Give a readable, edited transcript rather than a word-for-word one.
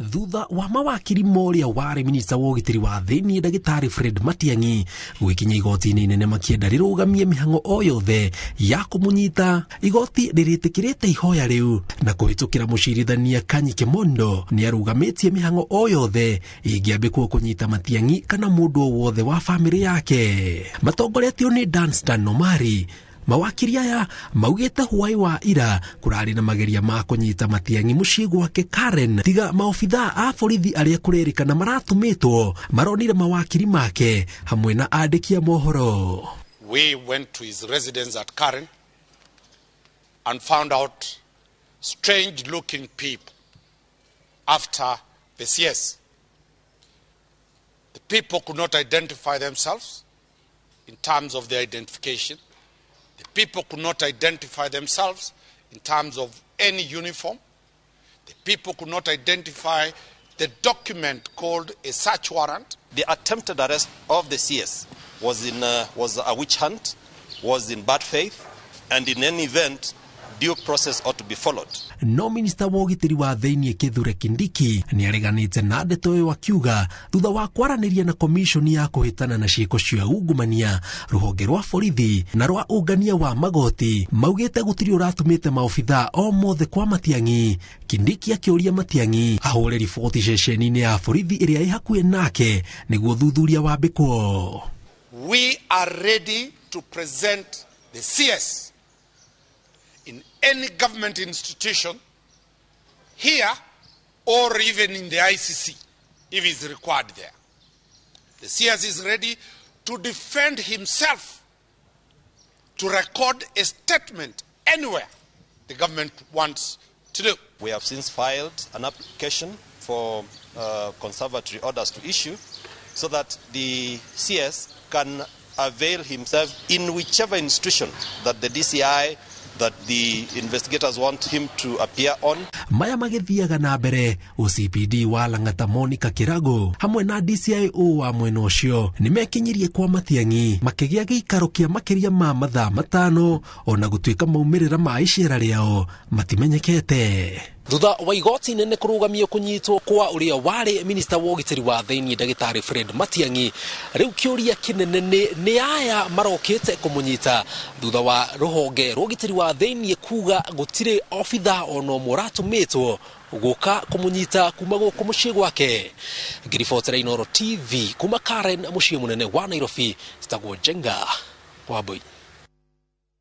Thutha wa mawakiri moria warĩ minista wa ũgitĩri wa thĩiniĩ ndagĩtarĩ Fred Matiang'i gwĩkinya igoti-inĩ inene makĩenda rĩrũgamie mĩhang'o o yothe ya kũmũnyita, igoti rĩrĩtĩkĩrĩte ihoya rĩu na kũhĩtũkĩra mũcirithania Kanyi Kimondo nĩ arũgamĩtie mĩhang'o o yothe ĩngĩambĩkwo kũnyita Matiang'i kana mũndũ o wothe wa bamĩrĩ yake. Matongoretio nĩ Danstan Omari, mawakiri aya maugĩte hwaĩ wa ira kũrarĩ na mageria ma kũnyita Matiang'i mũciĩ gwake Karen, tiga maobithaa a borithi arĩa kũrerĩkana maratũmĩtwo maronire mawakiri make hamwe na andĩki a mohoro. We went to his residence at Karen and found out strange looking people after the CS. The people could not identify themselves in terms of their identification. The people could not identify themselves in terms of any uniform. The people could not identify the document called a search warrant. The attempted arrest of the CS was a witch hunt, was in bad faith, and in any event, due process ought to be followed. No minista wa ũgitĩri wa thĩiniĩ Kithure Kindiki nĩ areganĩte na ndeto ĩyo, akiuga thutha wa kwaranĩria na komishoni ya kũhĩtana na ciĩko cia ungumania, rũhonge rwa borithi na rwa ũngania wa magoti maugĩte gũtirĩ ũratũmĩte maobithaa o mothe kwa Matiang'i. Kindiki akĩũria Matiang'i ahũre riboti ceceni-inĩ ya borithi ĩrĩa ĩ hakuhĩ nake nĩguo thuthuria wambĩkwo. We are ready to present the CS in any government institution here or even in the ICC if it's required there. The CS is ready to defend himself, to record a statement anywhere the government wants to do. We have since filed an application for conservatory orders to issue so that the CS can avail himself in whichever institution that the DCI, that the investigators want him to appear on. Maya magĩthiaga na mbere, OCPD wa Lang'ata Monica Kirago hamwe na DCIO wa mwena ũcio nĩ mekinyirie kwa Matiang'i makĩgĩa gĩikaro kĩa makĩria ma mathaa 5, ona gũtuĩka maumĩrĩra ma icera rĩao matimenyekete. Thutha wa igoti nene kũrũgamio kũnyitwo kwa ũrĩa warĩ minista wa ũgitĩri wa thĩiniĩ ndagĩtarĩ Fred Matiang'i, rĩu kĩũria kĩnene nĩ aya marokĩte kũmũnyita thutha wa rũhonge rwa ũgitĩri wa thĩiniĩ kuga gũtirĩ obithaa ona ũmwe ũratũmĩtwo gũka kũmũnyita kuma gũkũ mũciĩ gwake. Ngĩribotera Inooro TV kuma Karen, mũciĩ mũnene wa Nairobi, citagwo Njenga Wambui.